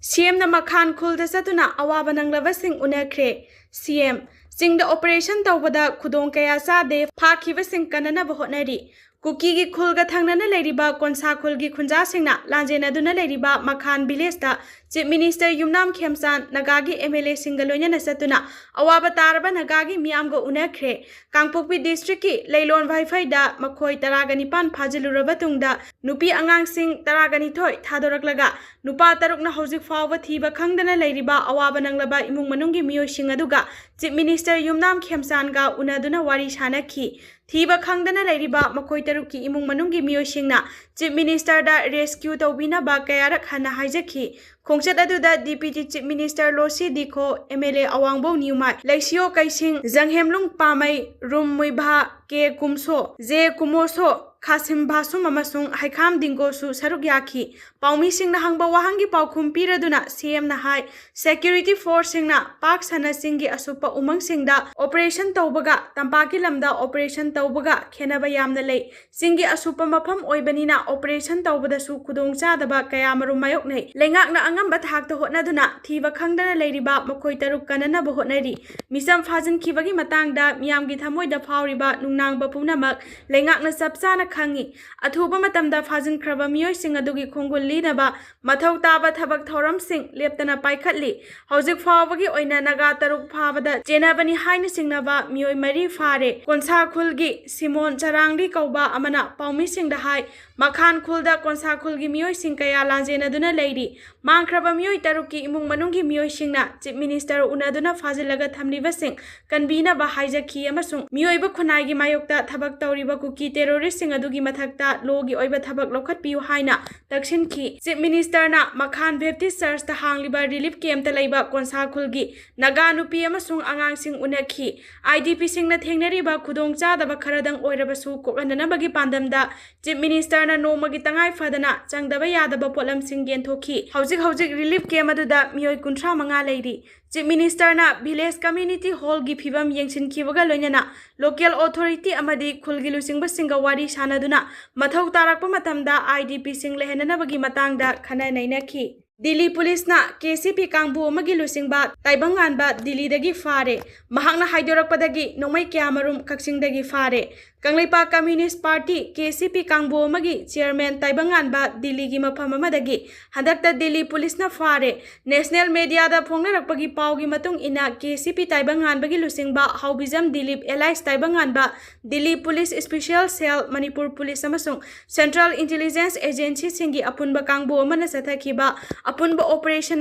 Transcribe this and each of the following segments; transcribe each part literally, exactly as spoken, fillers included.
ꯁꯤ ꯑꯦꯝꯅ ꯃꯈꯥꯟ ꯈꯨꯜꯗ ꯆꯠꯇꯨꯅ ꯑꯋꯥꯕ ꯅꯪꯂꯕꯁꯤꯡ ꯎꯅꯈ꯭ꯔꯦ꯫ ꯁꯤ ꯑꯦꯝ, ꯆꯤꯡꯗ ꯑꯣꯄꯔꯦꯁꯟ ꯇꯧꯕꯗ ꯈꯨꯗꯣꯡ ꯀꯌꯥ ꯆꯥꯗꯦ, ꯐꯥꯈꯤꯕꯁꯤꯡ ꯀꯟꯅꯅꯕ ꯍꯣꯠꯅꯔꯤ꯫ ꯀꯨꯀꯤꯒꯤ ꯈꯨꯜꯒ ꯊꯪꯅꯅ ꯂꯩꯔꯤꯕ ꯀꯣꯟꯁꯥ ꯈꯨꯜꯒꯤ ꯈꯨꯟꯖꯥꯁꯤꯡꯅ ꯂꯥꯟꯖꯦꯟꯅꯗꯨꯅ ꯂꯩꯔꯤꯕ ꯃꯈꯥꯟ ꯚꯤꯂꯦꯖꯇ ꯆꯤꯐ ꯃꯤꯅꯤꯁꯇꯔ ꯌꯨꯝꯅꯥꯝ ꯈꯦꯝꯆꯥꯟ, ꯅꯥꯒꯥꯒꯤ ꯑꯦꯝ ꯑꯦꯜ ꯑꯦꯁꯤꯡꯒ ꯂꯣꯏꯅꯅ ꯆꯠꯇꯨꯅ ꯑꯋꯥꯕ ꯇꯥꯔꯕ ꯅꯥꯒꯥꯒꯤ ꯃꯤꯌꯥꯝꯒ ꯎꯅꯈ꯭ꯔꯦ꯫ ꯀꯥꯡꯄꯣꯛꯄꯤ ꯗꯤꯁꯇ꯭ꯔꯤꯛꯀꯤ ꯂꯩꯂꯣꯟ ꯋꯥꯏꯐꯩꯗ ꯃꯈꯣꯏ ꯇꯔꯥꯒ ꯅꯤꯄꯥꯟ ꯐꯥꯖꯤꯜꯂꯨꯔꯕ ꯇꯨꯡꯗ ꯅꯨꯄꯤ ꯑꯉꯥꯡꯁꯤꯡ ꯇꯔꯥꯒ ꯅꯤꯊꯣꯏ ꯊꯥꯗꯣꯔꯛꯂꯒ ꯅꯨꯄꯥ ꯇꯔꯨꯛꯅ ꯍꯧꯖꯤꯛ ꯐꯥꯎꯕ ꯊꯤꯕ ꯈꯪꯗꯅ ꯂꯩꯔꯤꯕ ꯑꯋꯥꯕ ꯅꯪꯂꯕ ꯏꯃꯨꯡ ꯃꯅꯨꯡꯒꯤ ꯃꯤꯑꯣꯏꯁꯤꯡ ꯑꯗꯨꯒ ꯆꯤꯐ ꯃꯤꯅꯤꯁꯇꯔ ꯌꯨꯝꯅꯥꯝ ꯈꯦꯝꯆꯥꯟꯒ ꯎꯅꯗꯨꯅ ꯋꯥꯔꯤ ꯁꯥꯅꯈꯤ꯫ ꯊꯤꯕ ꯈꯪꯗꯅ ꯂꯩꯔꯤꯕ ꯃꯈꯣꯏ ꯇꯔꯨꯛꯀꯤ ꯏꯃꯨꯡ ꯃꯅꯨꯡꯒꯤ ꯃꯤꯑꯣꯏꯁꯤꯡꯅ ꯆꯤꯐ ꯃꯤꯅꯤꯁꯇꯔꯗ ꯔꯦꯁꯀ꯭ꯌꯨ ꯇꯧꯕꯤꯅꯕ ꯀꯌꯥꯔꯛ ꯍꯟꯅ ꯍꯥꯏꯖꯈꯤ꯫ ꯈꯣꯡꯆꯠ ꯑꯗꯨꯗ deputy chief minister Losii Dikho, M L A Awangbou Newmai, Leishiyo Keishing, Janghemlung Panmei, Ram Muivah, K Kumso, J Kumoso, Khashim Vashum ꯑꯃꯁꯨꯡ ꯍꯩꯈꯥꯝ ꯗꯤꯡꯒꯣꯁꯨ ꯁꯔꯨꯛ ꯌꯥꯈꯤ꯫ ꯄꯥꯎꯃꯤꯁꯤꯡꯅ ꯍꯪꯕ ꯋꯥꯍꯪꯒꯤ ꯄꯥꯎꯈꯨꯝ ꯄꯤꯔꯗꯨꯅ ꯁꯤ ꯑꯦꯝꯅ ꯍꯥꯏ, ꯁꯦꯀ꯭ꯌꯨꯔꯤꯇꯤ ꯐꯣꯔꯁꯁꯤꯡꯅ ꯄꯥꯛ ꯁꯟꯅ ꯆꯤꯡꯒꯤ ꯑꯁꯨꯞꯄ ꯎꯃꯪꯁꯤꯡꯗ ꯑꯣꯄꯔꯦꯁꯟ ꯇꯧꯕꯒ ꯇꯝꯄꯥꯛꯀꯤ ꯂꯝꯗ ꯑꯣꯄꯔꯦꯁꯟ ꯇꯧꯕꯒ ꯈꯦꯟꯅꯕ ꯌꯥꯝꯅ ꯂꯩ꯫ ꯆꯤꯡꯒꯤ ꯑꯁꯨꯞꯄ ꯃꯐꯝ ꯑꯣꯏꯕꯅꯤꯅ ꯑꯣꯄꯔꯦꯁꯟ ꯇꯧꯕꯗꯁꯨ ꯈꯨꯗꯣꯡꯆꯥꯗꯕ ꯀꯌꯥꯃꯔꯨꯝ ꯃꯥꯌꯣꯛꯅꯩ꯫ ꯂꯩꯉꯥꯛꯅ ꯑꯉꯝꯕ ꯊꯥꯛꯇ ꯍꯣꯠꯅꯗꯨꯅ ꯊꯤꯕ ꯈꯪꯗꯅ ꯂꯩꯔꯤꯕ ꯃꯈꯣꯏ ꯇꯔꯨꯛ ꯀꯟꯅꯅꯕ ꯍꯣꯠꯅꯔꯤ꯫ ꯃꯤꯆꯝ ꯐꯥꯖꯤꯟꯈꯤꯕꯒꯤ ꯃꯇꯥꯡꯗ ꯃꯤꯌꯥꯝꯒꯤ ꯊꯃꯣꯏꯗ ꯐꯥꯎꯔꯤꯕ ꯅꯨꯡꯅꯥꯡꯕ ꯄꯨꯝꯅꯃꯛ ꯂꯩꯉꯥꯛꯅ ꯆꯞ ꯆꯥꯅ ꯈꯪꯏ꯫ ꯑꯊꯨꯕ ꯃꯇꯝꯗ ꯐꯥꯖꯤꯟꯈ꯭ꯔꯕ ꯃꯤꯑꯣꯏꯁꯤꯡ ꯑꯗꯨꯒꯤ ꯈꯣꯡꯒꯨꯜ ꯂꯤꯅꯕ ꯃꯊꯧ ꯇꯥꯕ ꯊꯕꯛ ꯊꯧꯔꯝꯁꯤꯡ ꯂꯦꯞꯇꯅ ꯄꯥꯏꯈꯠꯂꯤ꯫ ꯍꯧꯖꯤꯛ ꯐꯥꯎꯕꯒꯤ ꯑꯣꯏꯅ ꯅꯥꯒꯥ ꯇꯔꯨꯛ ꯐꯥꯕꯗ ꯆꯦꯟꯅꯕꯅꯤ ꯍꯥꯏꯅ ꯆꯤꯡꯅꯕ ꯃꯤꯑꯣꯏ ꯃꯔꯤ ꯐꯥꯔꯦ꯫ ꯀꯣꯟꯁꯥ ꯈꯨꯜꯒꯤ ꯁꯤꯃꯣꯟ ꯆꯔꯥꯡꯂꯤ ꯀꯧꯕ ꯑꯃꯅ ꯄꯥꯎꯃꯤꯁꯤꯡꯗ ꯍꯥꯏ, ꯃꯈꯥꯟ ꯈꯨꯜꯗ ꯀꯣꯟꯁꯥ ꯈꯨꯜꯒꯤ ꯃꯤꯑꯣꯏꯁꯤꯡ ꯀꯌꯥ ꯂꯥꯟꯖꯦꯟꯅꯗꯨꯅ ꯂꯩꯔꯤ꯫ ꯃꯥꯡꯈ꯭ꯔꯕ ꯃꯤꯑꯣꯏ ꯇꯔꯨꯛꯀꯤ ꯏꯃꯨꯡ ꯃꯅꯨꯡꯒꯤ ꯃꯤꯑꯣꯏꯁꯤꯡꯅ ꯆꯤꯐ ꯃꯤꯅꯤꯁꯇꯔ ꯎꯅꯗꯨꯅ ꯐꯥꯖꯤꯜꯂꯒ ꯊꯝꯂꯤꯕꯁꯤꯡ ꯀꯟꯕꯤꯅꯕ ꯍꯥꯏꯖꯈꯤ ꯑꯃꯁꯨꯡ ꯃꯤꯑꯣꯏꯕ ꯈꯨꯟꯅꯥꯏꯒꯤ ꯃꯥꯌꯣꯛꯇ ꯊꯕꯛ ꯇꯧꯔꯤꯕ ꯀꯨꯀꯤ ꯇꯦꯔꯣꯔꯤꯁꯁꯤꯡ ꯑꯗꯨꯒꯤ ꯃꯊꯛꯇ ꯂꯣꯒꯤ ꯑꯣꯏꯕ ꯊꯕꯛ ꯂꯧꯈꯠꯄꯤꯌꯨ ꯍꯥꯏꯅ ꯇꯛꯁꯤꯟꯈꯤ꯫ ꯆꯤꯐ ꯃꯤꯅꯤꯁꯇꯔꯅ ꯃꯈꯥꯟ ꯕꯦꯞꯇꯤꯁ ꯆꯔꯆꯇ ꯍꯥꯡꯂꯤꯕ ꯔꯤꯂꯤꯐ ꯀꯦꯝꯞꯇ ꯂꯩꯕ ꯀꯣꯟꯁꯥ ꯈꯨꯜꯒꯤ ꯅꯥꯒꯥ ꯅꯨꯄꯤ ꯑꯃꯁꯨꯡ ꯑꯉꯥꯡꯁꯤꯡ ꯎꯅꯈꯤ꯫ ꯑꯥꯏ ꯗꯤ ꯄꯤꯁꯤꯡꯅ ꯊꯦꯡꯅꯔꯤꯕ ꯈꯨꯗꯣꯡꯆꯥꯗꯕ ꯈꯔꯗꯪ ꯑꯣꯏꯔꯕꯁꯨ ꯀꯣꯛꯍꯟꯅꯅꯕꯒꯤ ꯄꯥꯟꯗꯝꯗ ꯆꯤꯐ ꯃꯤꯅꯤꯁꯇꯔꯅ ꯅꯣꯡꯃꯒꯤ ꯇꯉꯥꯏ ꯐꯗꯅ ꯆꯪꯗꯕ ꯌꯥꯗꯕ ꯄꯣꯠꯂꯝꯁꯤꯡ ꯌꯦꯟꯊꯣꯛꯈꯤ꯫ ꯍꯧꯖꯤꯛ ꯍꯧꯖꯤꯛ ꯔꯤꯂꯤꯐ ꯀꯦꯝꯞ ꯑꯗꯨꯗ ꯃꯤꯑꯣꯏ ꯀꯨꯟꯊ꯭ꯔꯥ ꯃꯉꯥ ꯂꯩꯔꯤ꯫ ꯆꯤꯐ ꯃꯤꯅꯤꯁꯇꯔꯅ ꯚꯤꯂꯦꯖ ꯀꯝꯃ꯭ꯌꯨꯅꯤꯇꯤ ꯍꯣꯜꯒꯤ ꯐꯤꯕꯝ ꯌꯦꯡꯁꯤꯟꯈꯤꯕꯒ ꯂꯣꯏꯅꯅ ꯂꯣꯀꯦꯜ ꯑꯣꯊꯣꯔꯤꯇꯤ ꯑꯃꯗꯤ ꯈꯨꯜꯒꯤ ꯂꯨꯆꯤꯡꯕꯁꯤꯡꯒ ꯋꯥꯔꯤ ꯁꯥꯅꯗꯨꯅ ꯃꯊꯧ ꯇꯥꯔꯛꯄ ꯃꯇꯝꯗ ꯑꯥꯏ ꯗꯤ ꯄꯤꯁꯤꯡ ꯂꯩꯍꯟꯅꯅꯕꯒꯤ ꯃꯇꯥꯡꯗ ꯈꯟꯅ ꯅꯩꯅꯈꯤ꯫ ꯗꯤꯜꯂꯤ ꯄꯨꯂꯤꯁꯅ ꯀꯦ ꯁꯤ ꯄꯤ ꯀꯥꯡꯕꯨ ꯑꯃꯒꯤ ꯂꯨꯆꯤꯡꯕ ꯇꯥꯏꯕꯪꯉꯥꯟꯕ ꯗꯤꯜꯂꯤꯗꯒꯤ ꯐꯥꯔꯦ꯫ ꯃꯍꯥꯛꯅ ꯍꯥꯏꯗꯣꯔꯛꯄꯗꯒꯤ ꯅꯣꯡꯃꯩ ꯀꯌꯥꯃꯔꯨꯝ ꯀꯛꯆꯤꯡꯗꯒꯤ ꯐꯥꯔꯦ꯫ ꯀꯪꯂꯩꯄꯥꯛ ꯀꯝꯌꯨꯅꯤꯁ꯭ꯠ ꯄꯥꯔꯇꯤ, ꯀꯦ ꯁꯤ ꯄꯤ, ꯀꯥꯡꯕꯨ ꯑꯃꯒꯤ ꯆꯤꯌꯔꯃꯦꯟ ꯇꯥꯏꯕꯪꯉꯥꯟꯕ ꯗꯤꯜꯂꯤꯒꯤ ꯃꯐꯝ ꯑꯃꯗꯒꯤ ꯍꯟꯗꯛꯇ ꯗꯤꯜꯂꯤ ꯄꯨꯂꯤꯁꯅ ꯐꯥꯔꯦ꯫ ꯅꯦꯁꯅꯦꯜ ꯃꯦꯗꯤꯌꯥꯗ ꯐꯣꯡꯅꯔꯛꯄꯒꯤ ꯄꯥꯎꯒꯤ ꯃꯇꯨꯡ ꯏꯟꯅ, ꯀꯦ ꯁꯤ ꯄꯤ ꯇꯥꯏꯕꯪꯉꯥꯟꯕꯒꯤ ꯂꯨꯆꯤꯡꯕ ꯍꯥꯎꯕꯤꯖꯝ ꯗꯤꯂꯤꯞ ꯑꯦꯂꯥꯏꯁ ꯇꯥꯏꯕꯪꯉꯥꯟꯕ Delhi police special cell, Manipur police ꯑꯃꯁꯨꯡ ꯁꯦꯟꯇ꯭ꯔꯦꯜ ꯏꯟꯇꯦꯂꯤꯖꯦꯟꯁ ꯑꯦꯖꯦꯟꯁꯤꯁꯤꯡꯒꯤ ꯑꯄꯨꯟꯕ ꯀꯥꯡꯕꯨ ꯑꯃꯅ ꯆꯠꯊꯈꯤꯕ ꯑꯄꯨꯟꯕ ꯑꯣꯄꯔꯦꯁꯟ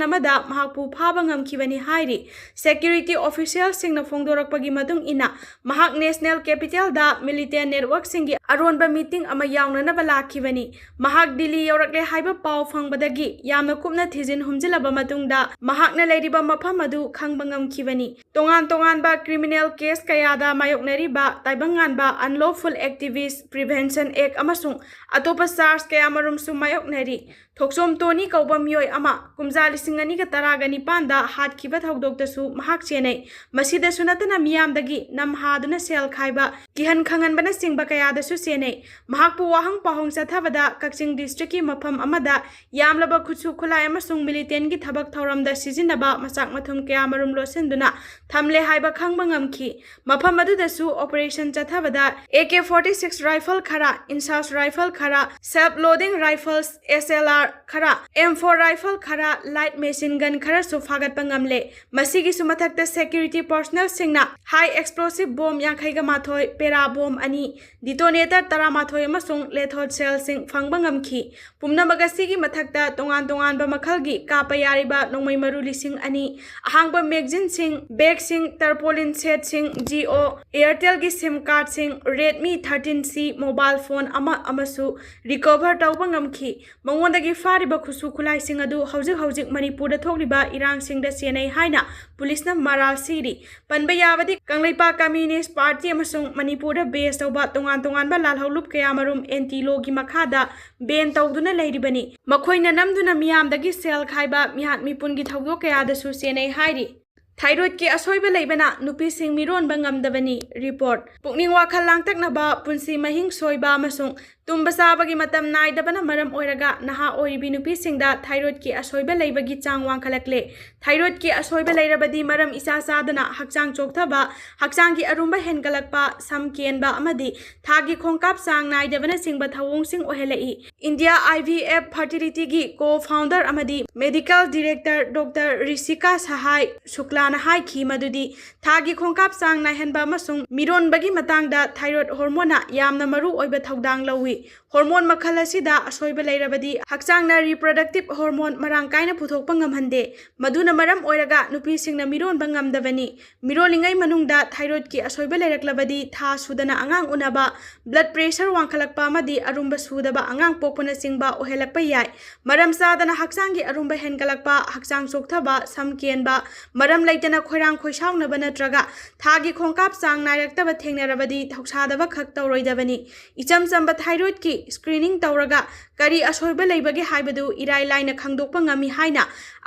ꯑꯃꯗ ꯃꯍꯥꯛꯄꯨ ꯐꯥꯕ ꯉꯝꯈꯤꯕꯅꯤ ꯍꯥꯏꯔꯤ꯫ ꯁꯦꯀ꯭ꯌꯨꯔꯤꯇꯤ ꯑꯣꯐꯤꯁꯤꯌꯦꯜꯁꯤꯡꯅ ꯐꯣꯡꯗꯣꯔꯛꯄꯒꯤ ꯃꯇꯨꯡ ꯏꯟꯅ, ꯃꯍꯥꯛ ꯅꯦꯁꯅꯦꯜ ꯀꯦꯄꯤꯇꯦꯜꯗ ꯃꯤꯂꯤꯇꯦꯟ ꯅꯦꯠꯋꯔꯛꯁꯤꯡꯒꯤ ꯑꯔꯣꯟꯕ ꯃꯤꯇꯤꯡ ꯑꯃ ꯌꯥꯎꯅꯅꯕ ꯂꯥꯛꯈꯤꯕꯅꯤ꯫ ꯃꯍꯥꯛ ꯗꯤꯜꯂꯤ ꯌꯧꯔꯛꯂꯦ ꯍꯥꯏꯕ ꯄꯥꯎ ꯐꯪꯕꯗꯒꯤ ꯌꯥꯝꯅ ꯀꯨꯞꯅ ꯊꯤꯖꯤꯟ ꯍꯨꯝꯖꯤꯜꯂꯕ ꯃꯇꯨꯡꯗ ꯃꯍꯥꯛꯅ ꯂꯩꯔꯤꯕ ꯃꯐꯝ ꯑꯗꯨ ꯈꯪꯕ ꯉꯝꯈꯤꯕꯅꯤ꯫ ꯇꯣꯉꯥꯟ ꯇꯣꯉꯥꯟꯕ ꯀ꯭ꯔꯤꯃꯤꯅꯦꯜ ꯀꯦꯁ ꯀꯌꯥꯗ ꯃꯥꯌꯣꯛꯅꯔꯤꯕ ꯇꯥꯏꯕꯪꯉꯥꯟꯕ Unlawful Activist Prevention Act ꯑꯃꯁꯨꯡ ꯑꯇꯣꯞꯄ ꯆꯥꯔꯖ ꯀꯌꯥꯃꯔꯨꯝꯁꯨ ꯃꯥꯌꯣꯛꯅꯔꯤ꯫ ꯊꯣꯛꯆꯣꯝ ꯇꯣꯅꯤ ꯀꯧꯕ ꯃꯤꯑꯣꯏ ꯑꯃ ꯀꯨꯝꯖꯥ ꯂꯤꯁꯤꯡ ꯑꯅꯤꯒ ꯇꯔꯥꯒ ꯅꯤꯄꯥꯟꯗ ꯍꯥꯠꯈꯤꯕ ꯊꯧꯗꯣꯛꯇꯁꯨ ꯃꯍꯥꯛ ꯆꯦꯟꯅꯩ꯫ ꯃꯁꯤꯗꯁꯨ ꯅꯠꯇꯅ ꯃꯤꯌꯥꯝꯗꯒꯤ ꯅꯝ ꯍꯥꯗꯨꯅ ꯁꯦꯜ ꯈꯥꯏꯕ, ꯀꯤꯍꯟ ꯈꯪꯍꯟꯕꯅꯆꯤꯡꯕ ꯀꯌꯥꯗꯁꯨ ꯆꯦꯟꯅꯩ꯫ ꯃꯍꯥꯛꯄꯨ ꯋꯥꯍꯪ ꯄꯥꯎꯍꯪ ꯆꯠꯊꯕꯗ ꯀꯛꯆꯤꯡ ꯗꯤꯁꯇ꯭ꯔꯤꯛꯀꯤ ꯃꯐꯝ ꯑꯃꯗ ꯌꯥꯝꯂꯕ ꯈꯨꯠꯁꯨ ꯈꯨꯠꯂꯥꯏ ꯑꯃꯁꯨꯡ ꯃꯤꯂꯤꯇꯦꯟꯒꯤ ꯊꯕꯛ ꯊꯧꯔꯝꯗ ꯁꯤꯖꯤꯟꯅꯕ ꯃꯆꯥꯛ ꯃꯊꯨꯝ ꯀꯌꯥꯃꯔꯨꯝ ꯂꯣꯠꯁꯤꯟꯗꯨꯅ ꯊꯝꯂꯦ ꯍꯥꯏꯕ ꯈꯪꯕ ꯉꯝꯈꯤ꯫ ꯃꯐꯝ ꯑꯗꯨꯗꯁꯨ ꯑꯣꯄꯔꯦꯁꯟ ꯆꯠꯊꯕꯗ A K forty six rifle ꯈꯔ, ꯏꯟꯁꯥꯁ ꯔꯥꯏꯐꯜ ꯈꯔ, ꯁꯦꯜꯐ ꯂꯣꯗꯤꯡ ꯔꯥꯏꯐꯜꯁ, ꯑꯦꯁ ꯑꯦꯜ ꯑꯥꯔ, ꯈꯔ, ꯑꯦꯝ ꯐꯣꯔ ꯔꯥꯏꯐꯜ ꯈꯔ, ꯂꯥꯏꯠ ꯃꯦꯁꯤꯟ ꯒꯟ ꯈꯔꯁꯨ ꯐꯥꯒꯠꯄ ꯉꯝꯂꯦ꯫ ꯃꯁꯤꯒꯤꯁꯨ ꯃꯊꯛꯇ ꯁꯦꯀ꯭ꯌꯨꯔꯤꯇꯤ ꯄꯔꯁꯣꯅꯦꯜꯁꯤꯡꯅ ꯍꯥꯏ ꯑꯦꯛꯁꯄ꯭ꯂꯣꯁꯤꯚ ꯕꯣꯝ ꯌꯥꯡꯈꯩꯒ ꯃꯥꯊꯣꯏ, ꯄꯦꯔꯥ ꯕꯣꯝ ꯑꯅꯤ, ꯗꯤꯇꯣꯅꯦꯇꯔ ꯇꯔꯥꯃꯥꯊꯣꯏ ꯑꯃꯁꯨꯡ ꯂꯦꯊꯣꯠ ꯁꯦꯜꯁꯤꯡ ꯐꯪꯕ ꯉꯝꯈꯤ꯫ ꯄꯨꯝꯅꯃꯛ ꯑꯁꯤꯒꯤ ꯃꯊꯛꯇ ꯇꯣꯉꯥꯟ ꯇꯣꯉꯥꯟꯕ ꯃꯈꯜꯒꯤ ꯀꯥꯞꯄ ꯌꯥꯔꯤꯕ ꯅꯣꯡꯃꯩ ꯃꯔꯨ ꯂꯤꯁꯤꯡ ꯑꯅꯤ, ꯑꯍꯥꯡꯕ ꯃꯦꯒꯖꯤꯟꯁꯤꯡ, ꯕꯦꯒꯁꯤꯡ, ꯇꯔꯄꯣꯂꯤꯟ ꯁꯦꯠꯁꯤꯡ, ꯖꯤꯑꯣ ꯑꯦꯌꯔꯇꯦꯜꯒꯤ ꯁꯤꯝ ꯀꯥꯔꯗꯁꯤꯡ, ꯔꯦꯗꯃꯤ ꯊꯥꯔꯇꯤꯟ ꯁꯤ ꯃꯣꯕꯥꯏꯜ ꯐꯣꯟ ꯑꯃ ꯑꯃꯁꯨ ꯔꯤꯀꯣꯚꯔ ꯇꯧꯕ ꯉꯝꯈꯤ꯫ ꯃꯉꯣꯟꯗꯒꯤ ꯐꯥꯔꯤꯕ ꯈꯨꯠꯁꯨ ꯈꯨꯠꯂꯥꯏꯁꯤꯡ ꯑꯗꯨ ꯍꯧꯖꯤꯛ ꯍꯧꯖꯤꯛ ꯃꯅꯤꯄꯨꯔꯗ ꯊꯣꯛꯂꯤꯕ ꯏꯔꯥꯡꯁꯤꯡꯗ ꯆꯦꯟꯅꯩ ꯍꯥꯏꯅ ꯄꯨꯂꯤꯁꯅ ꯃꯔꯥꯜ ꯁꯤꯔꯤ꯫ ꯄꯟꯕ ꯌꯥꯕꯗꯤ, ꯀꯪꯂꯩꯄꯥꯛ ꯀꯝꯌꯨꯅꯤꯁ꯭ꯠ ꯄꯥꯔꯇꯤ ꯑꯃꯁꯨꯡ ꯃꯅꯤꯄꯨꯔꯗ ꯕꯦꯖ ꯇꯧꯕ ꯇꯣꯉꯥꯟ ꯇꯣꯉꯥꯟꯕ ꯂꯥꯜꯍꯧꯂꯨꯞ ꯀꯌꯥꯃꯔꯨꯝ ꯑꯦꯟꯇꯤ ꯂꯣꯒꯤ ꯃꯈꯥꯗ ꯕꯦꯟ ꯇꯧꯗꯨꯅ ꯂꯩꯔꯤꯕꯅꯤ꯫ ꯃꯈꯣꯏꯅ ꯅꯝꯗꯨꯅ ꯃꯤꯌꯥꯝꯗꯒꯤ ꯁꯦꯜ ꯈꯥꯏꯕ, ꯃꯤꯍꯥꯠ ꯃꯤꯄꯨꯟꯒꯤ ꯊꯧꯗꯣꯛ ꯀꯌꯥꯗꯁꯨ ꯆꯦꯟꯅꯩ ꯍꯥꯏꯔꯤ꯫ ꯊꯥꯏꯔꯣꯏꯗꯀꯤ ꯑꯁꯣꯏꯕ ꯂꯩꯕꯅ ꯅꯨꯄꯤꯁꯤꯡ ꯃꯤꯔꯣꯟꯕ ꯉꯝꯗꯕꯅꯤ꯫ ꯔꯤꯄꯣꯔꯠ꯫ ꯄꯨꯛꯅꯤꯡ ꯋꯥꯈꯜ ꯂꯥꯡꯇꯛꯅꯕ, ꯄꯨꯟꯁꯤ ꯃꯍꯤꯡ ꯁꯣꯏꯕ ꯑꯃꯁꯨꯡ ꯇꯨꯝꯕ ꯆꯥꯕꯒꯤ ꯃꯇꯝ ꯅꯥꯏꯗꯕꯅ ꯃꯔꯝ ꯑꯣꯏꯔꯒ ꯅꯍꯥ ꯑꯣꯏꯔꯤꯕꯤ ꯅꯨꯄꯤꯁꯤꯡꯗ ꯊꯥꯏꯔꯣꯏꯗꯀꯤ ꯑꯁꯣꯏꯕ ꯂꯩꯕꯒꯤ ꯆꯥꯡ ꯋꯥꯡꯈꯠꯂꯛꯂꯦ꯫ ꯊꯥꯏꯔꯣꯏꯗꯀꯤ ꯑꯁꯣꯏꯕ ꯂꯩꯔꯕꯗꯤ ꯃꯔꯝ ꯏꯆꯥ ꯆꯥꯗꯅ ꯍꯛꯆꯥꯡ ꯆꯣꯛꯊꯕ, ꯍꯛꯆꯥꯡꯒꯤ ꯑꯔꯨꯝꯕ ꯍꯦꯟꯒꯠꯂꯛꯄ, ꯁꯝ ꯀꯦꯟꯕ ꯑꯃꯗꯤ ꯊꯥꯒꯤ ꯈꯣꯡꯀꯥꯞ ꯆꯥꯡ ꯅꯥꯏꯗꯕꯅꯆꯤꯡꯕ ꯊꯧꯑꯣꯡꯁꯤꯡ ꯑꯣꯏꯍꯜꯂꯛꯏ꯫ ꯏꯟꯗꯤꯌꯥ ꯑꯥꯏ ꯚꯤ ꯑꯦꯐ ꯐꯔꯇꯤꯂꯤꯇꯤꯒꯤ ꯀꯣ ꯐꯥꯎꯟꯗꯔ ꯑꯃꯗꯤ ꯃꯦꯗꯤꯀꯦꯜ ꯗꯤꯔꯦꯛꯇꯔ ꯗꯣꯛꯇꯔ ꯔꯤꯁꯤꯀꯥ ꯁꯍꯥꯏ ꯁꯨꯛꯂꯥꯅ ꯍꯥꯏꯈꯤ ꯃꯗꯨꯗꯤ ꯊꯥꯒꯤ ꯈꯣꯡꯀꯥꯞ ꯆꯥꯡ ꯅꯥꯏꯍꯟꯕ ꯑꯃꯁꯨꯡ ꯃꯤꯔꯣꯟꯕꯒꯤ ꯃꯇꯥꯡꯗ ꯊꯥꯏꯔꯣꯏꯗ ꯍꯣꯔꯃꯣꯟꯅ ꯌꯥꯝꯅ ꯃꯔꯨ ꯑꯣꯏꯕ ꯊꯧꯗꯥꯡ ꯂꯧꯏ꯫ ꯍꯣꯔꯃꯣꯟ ꯃꯈꯜ ꯑꯁꯤꯗ ꯑꯁꯣꯏꯕ ꯂꯩꯔꯕꯗꯤ ꯍꯛꯆꯥꯡꯅ ꯔꯤꯄ꯭ꯔꯗꯛꯇꯤꯚ ꯍꯣꯔꯃꯣꯟ ꯃꯔꯥꯡ ꯀꯥꯏꯅ ꯄꯨꯊꯣꯛꯄ ꯉꯝꯍꯟꯗꯦ꯫ ꯃꯗꯨꯅ ꯃꯔꯝ ꯑꯣꯏꯔꯒ ꯅꯨꯄꯤꯁꯤꯡꯅ ꯃꯤꯔꯣꯟꯕ ꯉꯝꯗꯕꯅꯤ꯫ ꯃꯤꯔꯣꯜꯂꯤꯉꯩ ꯃꯅꯨꯡꯗ ꯊꯥꯏꯔꯣꯏꯗꯀꯤ ꯑꯁꯣꯏꯕ ꯂꯩꯔꯛꯂꯕꯗꯤ ꯊꯥ ꯁꯨꯗꯅ ꯑꯉꯥꯡ ꯎꯅꯕ, ꯕ꯭ꯂꯗ ꯄ꯭ꯔꯦꯁꯔ ꯋꯥꯡꯈꯠꯂꯛꯄ ꯑꯃꯗꯤ ꯑꯔꯨꯝꯕ ꯁꯨꯗꯕ ꯑꯉꯥꯡ ꯄꯣꯛꯄꯅꯆꯤꯡꯕ ꯑꯣꯏꯍꯜꯂꯛꯄ ꯌꯥꯏ꯫ ꯃꯔꯝ ꯆꯥꯗꯅ ꯍꯛꯆꯥꯡꯒꯤ ꯑꯔꯨꯝꯕ ꯍꯦꯟꯒꯠꯂꯛꯄ, ꯍꯛꯆꯥꯡ ꯆꯣꯛꯊꯕ, ꯁꯝ ꯀꯦꯟꯕ, ꯃꯔꯝ ꯂꯩꯇꯅ ꯈꯣꯏꯔꯥꯡ ꯈꯣꯏꯁꯥꯎꯅꯕ ꯅꯠꯇ꯭ꯔꯒ ꯊꯥꯒꯤ ꯈꯣꯡꯀꯥꯞ ꯆꯥꯡ ꯅꯥꯏꯔꯛꯇꯕ ꯊꯦꯡꯅꯔꯕꯗꯤ ꯊꯧꯁꯥꯗꯕ ꯈꯛ ꯇꯧꯔꯣꯏꯗꯕꯅꯤ꯫ ꯏꯆꯝ ꯆꯝꯕ ꯊꯥꯏꯔꯣꯏꯗꯀꯤ ꯁ꯭ꯀ꯭ꯔꯤꯅꯤꯡ ꯇꯧꯔꯒ ꯀꯔꯤ ꯑꯁꯣꯏꯕ ꯂꯩꯕꯒꯦ ꯍꯥꯏꯕꯗꯨ ꯏꯔꯥꯏ ꯂꯥꯏꯅ ꯈꯪꯗꯣꯛꯄ ꯉꯝꯃꯤ ꯍꯥꯏꯅ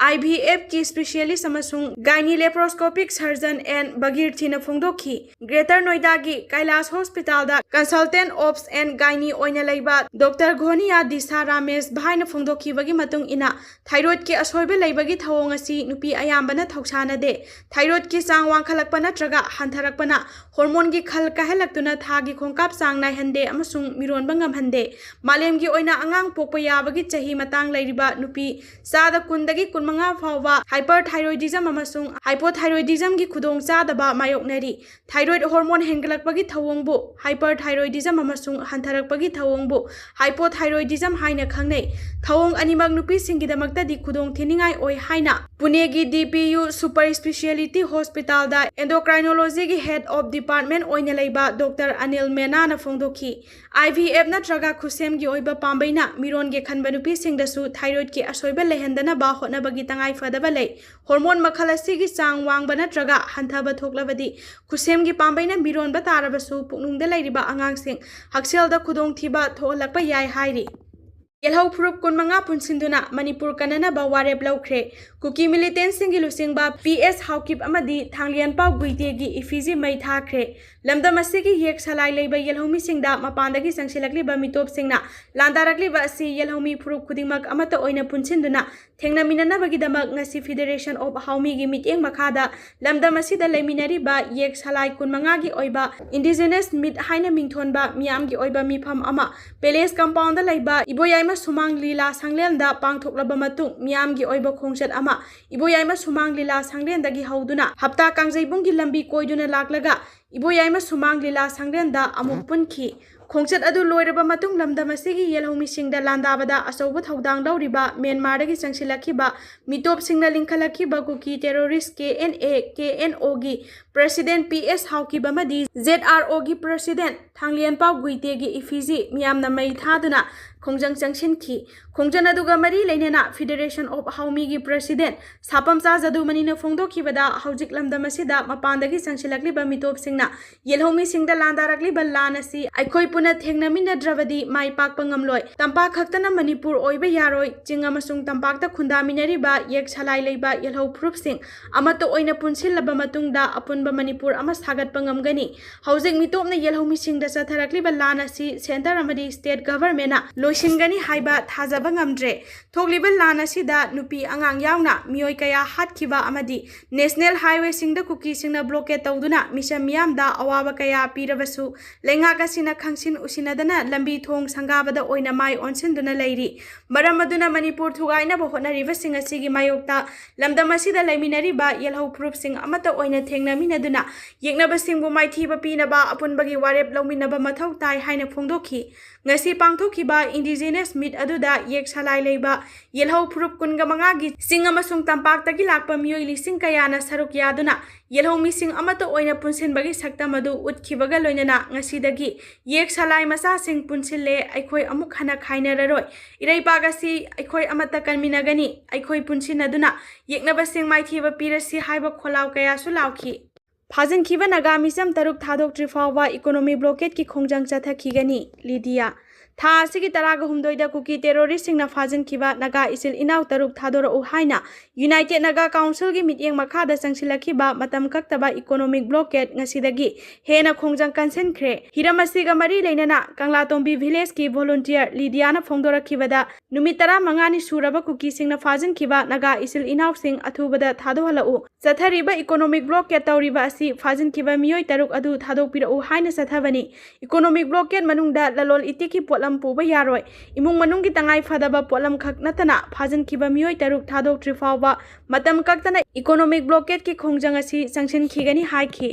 ꯑꯥꯏ ꯚꯤ ꯑꯦꯐꯀꯤ ꯁ꯭ꯄꯦꯁꯤꯌꯦꯂꯤꯁ ꯑꯃꯁꯨꯡ ꯒꯥꯏꯅꯤ ꯂꯦꯄ꯭ꯔꯣꯁꯀꯣꯄꯤꯛ ꯁꯔꯖꯟ ꯑꯦꯟ ꯕꯒꯤꯔꯊꯤꯅ ꯐꯣꯡꯗꯣꯛꯈꯤ꯫ ꯒ꯭ꯔꯦꯇꯔ ꯅꯣꯏꯗꯥꯒꯤ ꯀꯩꯂꯥꯁ ꯍꯣꯁꯄꯤꯇꯥꯜꯗ ꯀꯟꯁꯜꯇꯦꯟꯠ ꯑꯣꯞꯁ ꯑꯦꯟ ꯒꯥꯏꯅꯤ ꯑꯣꯏꯅ ꯂꯩꯕ ꯗꯣꯛꯇꯔ ꯘꯣꯅꯤꯌꯥ ꯗꯤꯁꯥ ꯔꯥꯃꯦꯁ ꯚꯥꯏꯅ ꯐꯣꯡꯗꯣꯛꯈꯤꯕꯒꯤ ꯃꯇꯨꯡ ꯏꯟꯅ, ꯊꯥꯏꯔꯣꯏꯗꯀꯤ ꯑꯁꯣꯏꯕ ꯂꯩꯕꯒꯤ ꯊꯧꯑꯣꯡ ꯑꯁꯤ ꯅꯨꯄꯤ ꯑꯌꯥꯝꯕꯅ ꯊꯧꯁꯥꯅꯗꯦ꯫ ꯊꯥꯏꯔꯣꯏꯗꯀꯤ ꯆꯥꯡ ꯋꯥꯡꯈꯠꯂꯛꯄ ꯅꯠꯇ꯭ꯔꯒ ꯍꯟꯊꯔꯛꯄꯅ ꯍꯣꯔꯃꯣꯟꯒꯤ ꯈꯜ ꯀꯥꯏꯍꯜꯂꯛꯇꯨꯅ ꯊꯥꯒꯤ ꯈꯣꯡꯀꯥꯞ ꯆꯥꯡ ꯅꯥꯏꯍꯟꯗꯦ ꯑꯃꯁꯨꯡ ꯃꯤꯔꯣꯟꯕ ꯉꯝꯍꯟꯗꯦ꯫ ꯃꯥꯂꯦꯝꯒꯤ ꯑꯣꯏꯅ ꯑꯉꯥꯡ ꯄꯣꯛꯄ ꯌꯥꯕꯒꯤ ꯆꯍꯤ ꯃꯇꯥꯡ ꯂꯩꯔꯤꯕ ꯅꯨꯄꯤ ꯆꯥꯗ ꯀꯨꯟꯗꯒꯤ ꯀꯨꯟꯃꯉꯥ ꯐꯥꯎꯕ ꯍꯥꯏꯄꯔꯊꯥꯏꯔꯣꯏꯗꯤꯖꯝ ꯑꯃꯁꯨꯡ ꯍꯥꯏꯄꯣꯊꯥꯏꯔꯣꯏꯗꯤꯖꯝꯒꯤ ꯈꯨꯗꯣꯡꯆꯥꯗꯕ ꯃꯥꯌꯣꯛꯅꯔꯤ꯫ ꯊꯥꯏꯔꯣꯏꯗ ꯍꯣꯔꯃꯣꯟ ꯍꯦꯟꯒꯠꯂꯛꯄꯒꯤ ꯊꯧꯑꯣꯡꯕꯨ ꯍꯥꯏꯄꯔꯊꯥꯏꯔꯣꯏꯗꯤꯖꯝ ꯑꯃꯁꯨꯡ ꯍꯟꯊꯔꯛꯄꯒꯤ ꯊꯧꯑꯣꯡꯕꯨ ꯍꯥꯏꯄꯣꯊꯥꯏꯔꯣꯏꯗꯤꯖꯝ ꯍꯥꯏꯅ ꯈꯪꯅꯩ꯫ ꯊꯧꯑꯣꯡ ꯑꯅꯤꯃꯛ ꯅꯨꯄꯤꯁꯤꯡꯒꯤꯗꯃꯛꯇꯗꯤ ꯈꯨꯗꯣꯡꯊꯤꯅꯤꯡꯉꯥꯏ ꯑꯣꯏ ꯍꯥꯏꯅ ꯄꯨꯅꯦꯒꯤ ꯗꯤ ꯄꯤ ꯌꯨ ꯁꯨꯄꯔ ꯁ꯭ꯄꯦꯁꯤꯌꯦꯂꯤꯇꯤ ꯍꯣꯁꯄꯤꯇꯥꯜꯗ ꯑꯦꯟꯗꯣꯀ꯭ꯔꯥꯏꯅꯣꯂꯣꯖꯤꯒꯤ ꯍꯦꯗ ꯑꯣꯐ ꯗꯤꯄꯥꯔꯠꯃꯦꯟꯠ ꯑꯣꯏꯅ ꯂꯩꯕ ꯗꯣꯛꯇꯔ ꯑꯅꯤꯜ ꯃꯦꯅꯥꯅ ꯐꯣꯡꯗꯣꯛꯈꯤ꯫ ꯑꯥꯏ ꯚꯤ ꯑꯦꯐ ꯅꯠꯇ꯭ꯔꯒ ꯈꯨꯠꯁꯦꯝꯒꯤ ꯑꯣꯏꯕ ꯄꯥꯝꯕꯩꯅ ꯃꯤꯔꯣꯟꯒꯦ ꯈꯟꯕ ꯅꯨꯄꯤꯁꯤꯡꯗꯁꯨ ꯊꯥꯏꯔꯣꯏꯗꯀꯤ ꯑꯁꯣꯏꯕ ꯂꯩꯍꯟꯗꯅꯕ ꯍꯣꯠꯅꯕꯒꯤ ꯇꯉꯥꯏ ꯐꯗꯕ ꯂꯩ꯫ ꯍꯣꯔꯃꯣꯟ ꯃꯈꯜ ꯑꯁꯤꯒꯤ ꯆꯥꯡ ꯋꯥꯡꯕ ꯅꯠꯇ꯭ꯔꯒ ꯍꯟꯊꯕ ꯊꯣꯛꯂꯕꯗꯤ ꯈꯨꯠꯁꯦꯝꯒꯤ ꯄꯥꯝꯕꯩꯅ ꯃꯤꯔꯣꯟꯕ ꯇꯥꯔꯕꯁꯨ ꯄꯨꯛꯅꯨꯡꯗ ꯂꯩꯔꯤꯕ ꯑꯉꯥꯡꯁꯤꯡ ꯍꯛꯁꯦꯜꯗ ꯈꯨꯗꯣꯡꯊꯤꯕ ꯊꯣꯛꯍꯜꯂꯛꯄ ꯌꯥꯏ ꯍꯥꯏꯔꯤ꯫ ꯌꯦꯜꯍꯧ ꯐꯨꯔꯨꯞ ꯀꯨꯟꯃꯉꯥ ꯄꯨꯟꯁꯤꯟꯗꯨꯅ ꯃꯅꯤꯄꯨꯔ ꯀꯟꯅꯅꯕ ꯋꯥꯔꯦꯞ ꯂꯧꯈ꯭ꯔꯦ꯫ ꯀꯨꯀꯤ ꯃꯤꯂꯤꯇꯦꯟꯁꯤꯡꯒꯤ ꯂꯨꯆꯤꯡꯕ ꯄꯤ ꯑꯦꯁ ꯍꯥꯎꯀꯤꯞ ꯑꯃꯗꯤ ꯊꯥꯡꯂꯤꯌꯥꯟꯄꯥꯎ ꯒꯨꯏꯇꯦꯒꯤ ꯏꯐꯤꯖꯤ ꯃꯩ ꯊꯥꯈ꯭ꯔꯦ꯫ ꯂꯝꯗꯝ ꯑꯁꯤꯒꯤ ꯌꯦꯛ ꯁꯂꯥꯏ ꯂꯩꯕ ꯌꯦꯜꯍꯧꯃꯤꯁꯤꯡꯗ ꯃꯄꯥꯟꯗꯒꯤ ꯆꯪꯁꯤꯜꯂꯛꯂꯤꯕ ꯃꯤꯇꯣꯞꯁꯤꯡꯅ ꯂꯥꯟꯗꯥꯔꯛꯂꯤꯕ ꯑꯁꯤ ꯌꯦꯜꯍꯧꯃꯤ ꯐꯨꯔꯨꯞ ꯈꯨꯗꯤꯡꯃꯛ ꯑꯃꯠꯇ ꯑꯣꯏꯅ ꯄꯨꯟꯁꯤꯟꯗꯨꯅ ꯊꯦꯡꯅꯃꯤꯟꯅꯅꯕꯒꯤꯗꯃꯛ ꯉꯁꯤ Federation of ꯍꯥꯎꯃꯤꯒꯤ ꯃꯤꯠꯌꯦꯡ ꯃꯈꯥꯗ ꯂꯝꯗꯝ ꯑꯁꯤꯗ ꯂꯩꯃꯤꯟꯅꯔꯤꯕ ꯌꯦꯛ ꯁꯂꯥꯏ ꯀꯨꯟꯃꯉꯥꯒꯤ ꯑꯣꯏꯕ Indigenous Meet ꯍꯥꯏꯅ ꯃꯤꯡꯊꯣꯟꯕ ꯃꯤꯌꯥꯝꯒꯤ ꯑꯣꯏꯕ ꯃꯤꯐꯝ ꯑꯃ Palace Compoundꯗ ꯂꯩꯕ ꯏꯕꯣꯌꯥꯏꯃ ꯁꯨꯃꯥꯡ ꯂꯤꯂꯥ ꯁꯪꯂꯦꯟꯗ ꯄꯥꯡꯊꯣꯛꯂꯕ ꯃꯇꯨꯡ, ꯃꯤꯌꯥꯝꯒꯤ ꯑꯣꯏꯕ ꯈꯣꯡꯆꯠ ꯑꯃ ꯏꯕꯣꯌꯥꯏꯃ ꯁꯨꯃꯥꯡ ꯂꯤꯂꯥ ꯁꯪꯂꯦꯟꯗꯒꯤ ꯍꯧꯗꯨꯅ ꯍꯞꯇꯥ ꯀꯥꯡꯖꯩꯕꯨꯡꯒꯤ ꯂꯝꯕꯤ ꯀꯣꯏꯗꯨꯅ ꯂꯥꯛꯂꯒ ꯏꯕꯣꯌꯥꯏꯃ ꯁꯨꯃꯥꯡ ꯂꯤꯂꯥ ꯁꯪꯂꯦꯟꯗ ꯑꯃꯨꯛ ꯄꯨꯟꯈꯤ꯫ ꯈꯣꯡꯆꯠ ꯑꯗꯨ ꯂꯣꯏꯔꯕ ꯃꯇꯨꯡ ꯂꯝꯗꯝ ꯑꯁꯤꯒꯤ ꯌꯦꯜꯍꯧꯃꯤꯁꯤꯡꯗ ꯂꯥꯟꯗꯥꯕꯗ ꯑꯆꯧꯕ ꯊꯧꯗꯥꯡ ꯂꯧꯔꯤꯕ ꯃ꯭ꯌꯥꯟꯃꯥꯔꯗꯒꯤ ꯆꯪꯁꯤꯜꯂꯛꯈꯤꯕ ꯃꯤꯇꯣꯞꯁꯤꯡꯅ ꯂꯤꯡꯈꯠꯂꯛꯈꯤꯕ ꯀꯨꯀꯤ terrorist K N A, K N Oꯒꯤ President P S Haokip ꯑꯃꯗꯤ Z R Oꯒꯤ President ꯊꯥꯡꯂꯤꯌꯥꯟꯄꯥꯎ ꯒꯨꯏꯇꯦꯒꯤ ꯏꯐꯤꯖꯤ ꯃꯤꯌꯥꯝꯅ ꯃꯩ ꯊꯥꯗꯨꯅ ꯈꯣꯡꯖꯪ ꯆꯪꯁꯤꯟꯈꯤ꯫ ꯈꯣꯡꯖꯪ ꯑꯗꯨꯒ ꯃꯔꯤ ꯂꯩꯅꯅ Federation of ꯍꯥꯎꯃꯤꯒꯤ President ꯁꯥꯄꯝꯆꯥ ꯖꯗꯨꯃꯅꯤꯅ ꯐꯣꯡꯗꯣꯛꯈꯤꯕꯗ, ꯍꯧꯖꯤꯛ ꯂꯝꯗꯝ ꯑꯁꯤꯗ ꯃꯄꯥꯟꯗꯒꯤ ꯆꯪꯁꯤꯜꯂꯛꯂꯤꯕ ꯃꯤꯇꯣꯞꯁꯤꯡꯅ ꯌꯦꯜꯍꯧꯃꯤꯁꯤꯡꯗ ꯂꯥꯟꯗꯥꯔꯛꯂꯤꯕ ꯂꯥꯟ ꯑꯁꯤ ꯑꯩꯈꯣꯏ ꯄꯨꯟꯅ ꯊꯦꯡꯅꯃꯤꯟꯅꯗ꯭ꯔꯕꯗꯤ ꯃꯥꯏ ꯄꯥꯛꯄ ꯉꯝꯂꯣꯏ꯫ ꯇꯝꯄꯥꯛ ꯈꯛꯇꯅ ꯃꯅꯤꯄꯨꯔ ꯑꯣꯏꯕ ꯌꯥꯔꯣꯏ꯫ ꯆꯤꯡ ꯑꯃꯁꯨꯡ ꯇꯝꯄꯥꯛꯇ ꯈꯨꯟꯗꯥꯃꯤꯟꯅꯔꯤꯕ ꯌꯦꯛ ꯁꯂꯥꯏ ꯂꯩꯕ ꯌꯦꯜꯍꯧ ꯐꯨꯔꯨꯞꯁꯤꯡ ꯑꯃꯠꯇ ꯑꯣꯏꯅ ꯄꯨꯟꯁꯤꯜꯂꯕ ꯃꯇꯨꯡꯗ ꯑꯄꯨꯟꯕ ꯃꯅꯤꯄꯨꯔ ꯑꯃ ꯁꯥꯒꯠꯄ ꯉꯝꯒꯅꯤ꯫ ꯍꯧꯖꯤꯛ ꯃꯤꯇꯣꯞꯅ ꯌꯦꯜꯍꯧꯃꯤꯁꯤꯡꯗ ꯆꯠꯊꯔꯛꯂꯤꯕ ꯂꯥꯟ ꯑꯁꯤ Centre ꯑꯃꯗꯤ State Governmentꯅ ꯂꯣꯏꯁꯤꯟꯒꯅꯤ ꯍꯥꯏꯕ ꯊꯥꯖꯕ ꯉꯝꯗ꯭ꯔꯦ꯫ ꯊꯣꯛꯂꯤꯕ ꯂꯥꯟ ꯑꯁꯤꯗ ꯅꯨꯄꯤ ꯑꯉꯥꯡ ꯌꯥꯎꯅ ꯃꯤꯑꯣꯏ ꯀꯌꯥ ꯍꯥꯠꯈꯤꯕ ꯑꯃꯗꯤ National Highwayꯁꯤꯡꯗ ꯀꯨꯀꯤꯁꯤꯡꯅ blockade ꯇꯧꯗꯨꯅ ꯃꯤꯆꯝ ꯃꯤꯌꯥꯝꯗ ꯑꯋꯥꯕ ꯀꯌꯥ ꯄꯤꯔꯕꯁꯨ, ꯂꯩꯉꯥꯛ ꯑꯁꯤꯅ ꯈꯪꯁꯤꯟ ꯎꯁꯤꯟꯅꯗꯅ ꯂꯝꯕꯤ ꯊꯣꯡ ꯁꯪꯒꯥꯕꯗ ꯑꯣꯏꯅ ꯃꯥꯏ ꯑꯣꯟꯁꯤꯟꯗꯨꯅ ꯂꯩꯔꯤ꯫ ꯃꯔꯝ ꯑꯗꯨꯅ ꯃꯅꯤꯄꯨꯔ ꯊꯨꯒꯥꯏꯅꯕ ꯍꯣꯠꯅꯔꯤꯕꯁꯤꯡ ꯑꯁꯤꯒꯤ ꯃꯥꯌꯣꯛꯇ ꯂꯝꯗꯝ ꯑꯁꯤꯗ ꯂꯩꯃꯤꯟꯅꯔꯤꯕ ꯌꯦꯜꯍꯧ ꯐꯨꯔꯨꯞꯁꯤꯡ ꯑꯃꯠꯇ ꯑꯣꯏꯅ ꯊꯦꯡꯅꯃꯤꯟꯅꯗꯨꯅ ꯌꯦꯛꯅꯕꯁꯤꯡꯕꯨ ꯃꯥꯏꯊꯤꯕ ꯄꯤꯅꯕ ꯑꯄꯨꯟꯕꯒꯤ ꯋꯥꯔꯦꯞ ꯂꯧꯃꯤꯟꯅꯕ ꯃꯊꯧ ꯇꯥꯏ ꯍꯥꯏꯅ ꯐꯣꯡꯗꯣꯛꯈꯤ꯫ ꯉꯁꯤ ꯄꯥꯡꯊꯣꯛꯈꯤꯕ Indigenous Meet ꯑꯗꯨꯗ ꯌꯦꯛ ꯁꯂꯥꯏ ꯂꯩꯕ ꯌꯦꯜꯍꯧ ꯐꯨꯔꯨꯞ ꯀꯨꯟꯒ ꯃꯉꯥꯒꯤ ꯆꯤꯡ ꯑꯃꯁꯨꯡ ꯇꯝꯄꯥꯛꯇꯒꯤ ꯂꯥꯛꯄ ꯃꯤꯑꯣꯏ ꯂꯤꯁꯤꯡ ꯀꯌꯥꯅ ꯁꯔꯨꯛ ꯌꯥꯗꯨꯅ ꯌꯦꯜꯍꯧ ꯃꯤꯁꯤꯡ ꯑꯃꯠꯇ ꯑꯣꯏꯅ ꯄꯨꯟꯁꯤꯟꯕꯒꯤ ꯁꯛꯇꯝ ꯑꯗꯨ ꯎꯠꯈꯤꯕꯒ ꯂꯣꯏꯅꯅ ꯉꯁꯤꯗꯒꯤ ꯌꯦꯛ ꯁꯂꯥꯏ ꯃꯆꯥꯁꯤꯡ ꯄꯨꯟꯁꯤꯜꯂꯦ, ꯑꯩꯈꯣꯏ ꯑꯃꯨꯛ ꯍꯟꯅ ꯈꯥꯏꯅꯔꯔꯣꯏ, ꯏꯔꯩꯄꯥꯛ ꯑꯁꯤ ꯑꯩꯈꯣꯏ ꯑꯃꯠꯇ ꯀꯟꯃꯤꯟꯅꯒꯅꯤ, ꯑꯩꯈꯣꯏ ꯄꯨꯟꯁꯤꯟꯅꯗꯨꯅ ꯌꯦꯛꯅꯕꯁꯤꯡ ꯃꯥꯏꯊꯤꯕ ꯄꯤꯔꯁꯤ ꯍꯥꯏꯕ ꯈꯣꯜꯂꯥꯎ ꯀꯌꯥꯁꯨ ꯂꯥꯎꯈꯤ꯫ ꯐꯥꯖꯤꯟꯈꯤꯕ ꯅꯥꯒꯥ ꯃꯤꯆꯝ ꯇꯔꯨꯛ ꯊꯥꯗꯣꯛꯇ꯭ꯔꯤ ꯐꯥꯎꯕ economic blockadeꯀꯤ ꯈꯣꯡꯖꯪ ꯆꯠꯊꯈꯤꯒꯅꯤ꯫ ꯂꯤꯗꯤꯌꯥ꯫ ꯊꯥ ꯑꯁꯤꯒꯤ ꯇꯔꯥꯒ ꯍꯨꯝꯗꯣꯏꯗ ꯀꯨꯀꯤ ꯇꯦꯔꯣꯔꯤꯁꯁꯤꯡꯅ ꯐꯥꯖꯤꯟꯈꯤꯕ ꯅꯥꯒꯥ ꯏꯆꯤꯜ ꯏꯅꯥꯎ ꯇꯔꯨꯛ ꯊꯥꯗꯣꯔꯛꯎ ꯍꯥꯏꯅ ꯌꯨꯅꯥꯏꯇꯦꯗ ꯅꯥꯒꯥ ꯀꯥꯎꯟꯁꯤꯜꯒꯤ ꯃꯤꯠꯌꯦꯡ ꯃꯈꯥꯗ ꯆꯪꯁꯤꯜꯂꯛꯈꯤꯕ ꯃꯇꯝ ꯀꯛꯇꯕ ꯏꯀꯣꯅꯣꯃꯤꯛ ꯕ꯭ꯂꯣꯀꯦꯗ ꯉꯁꯤꯗꯒꯤ ꯍꯦꯟꯅ ꯈꯣꯡꯖꯪ ꯀꯟꯁꯤꯟꯈ꯭ꯔꯦ꯫ ꯍꯤꯔꯝ ꯑꯁꯤꯒ ꯃꯔꯤ ꯂꯩꯅꯅ ꯀꯪꯂꯥꯇꯣꯝꯕꯤ ꯚꯤꯂꯦꯖꯀꯤ ꯚꯣꯂꯨꯟꯇꯤꯌꯔ ꯂꯤꯗꯤꯌꯥꯅ ꯐꯣꯡꯗꯣꯔꯛꯈꯤꯕꯗ, ꯅꯨꯃꯤꯠ ꯇꯔꯥꯃꯉꯥꯅꯤ ꯁꯨꯔꯕ ꯀꯨꯀꯤꯁꯤꯡꯅ ꯐꯥꯖꯤꯟꯈꯤꯕ ꯅꯥꯒꯥ ꯏꯆꯤꯜ ꯏꯅꯥꯎꯁꯤꯡ ꯑꯊꯨꯕꯗ ꯊꯥꯗꯣꯛꯍꯜꯂꯛꯎ꯫ ꯆꯠꯊꯔꯤꯕ ꯏꯀꯣꯅꯣꯃꯤꯛ ꯕ꯭ꯂꯣꯀꯦꯗ ꯇꯧꯔꯤꯕ ꯑꯁꯤ ꯐꯥꯖꯤꯟꯈꯤꯕ ꯃꯤꯑꯣꯏ ꯇꯔꯨꯛ ꯑꯗꯨ ꯊꯥꯗꯣꯛꯄꯤꯔꯛꯎ ꯍꯥꯏꯅ ꯆꯠꯊꯕꯅꯤ꯫ ꯏꯀꯣꯅꯣꯃꯤꯛ ꯕ꯭ꯂꯣꯀꯦꯗ ꯃꯅꯨꯡꯗ ꯂꯂꯣꯜ ꯏꯇꯤꯛꯀꯤ ꯄꯣꯠꯂꯝ ꯄꯨꯕ ꯌꯥꯔꯣꯏ꯫ ꯏꯃꯨꯡ ꯃꯅꯨꯡꯒꯤ ꯇꯉꯥꯏ ꯐꯗꯕ ꯄꯣꯠꯂꯝ ꯈꯛ ꯅꯠꯇꯅ ꯐꯥꯖꯤꯟꯈꯤꯕ ꯃꯤꯑꯣꯏ ꯇꯔꯨꯛ ꯊꯥꯗꯣꯛꯇ꯭ꯔꯤ ꯐꯥꯎꯕ ꯃꯇꯝ ꯀꯛꯇꯅ ꯏꯀꯣꯅꯣꯃꯤꯛ ꯕ꯭ꯂꯣꯀꯦꯗꯀꯤ ꯈꯣꯡꯖꯪ ꯑꯁꯤ ꯆꯪꯁꯤꯟꯈꯤꯒꯅꯤ ꯍꯥꯏꯈꯤ꯫